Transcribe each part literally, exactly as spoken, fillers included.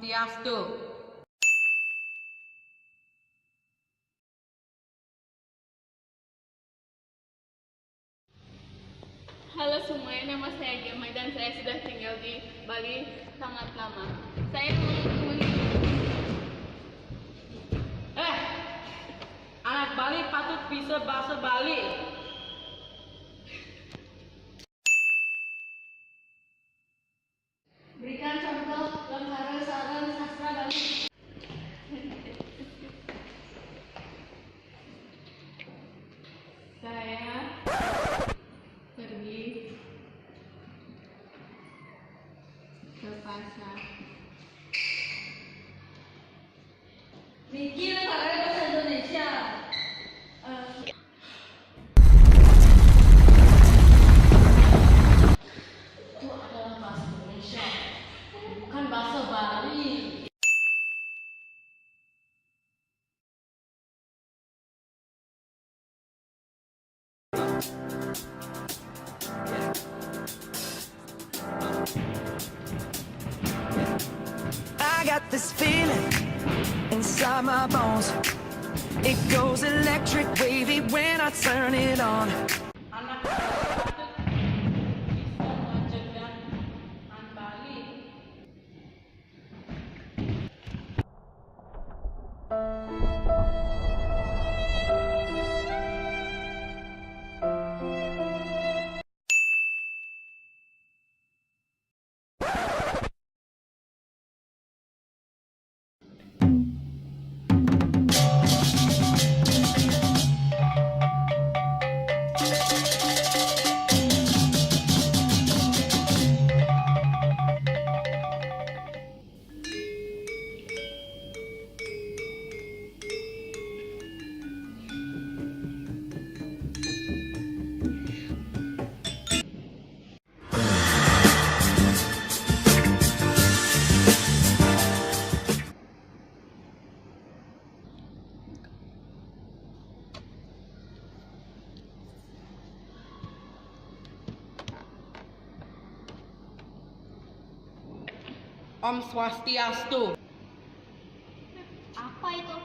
Swastiastu. Halo semuanya, nama saya Gemma dan saya sudah tinggal di Bali sangat lama. Saya mau mengundang, eh, anak Bali patut bisa bahasa Bali. Berikan contoh lengkara sareng sastra Bali. Saya pergi ke pasar. Niki lengkara bahasa Indonesia. Eh, itu adalah bahasa Indonesia, bukan bahasa Bali. I got this feeling inside my bones. It goes electric wavy when I turn it on. Anak patut bisa ngajaga an Bali. Om Swastiastu. Apa itu?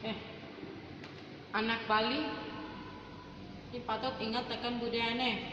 Eh, anak Bali, ini patut ingat tekan budayane.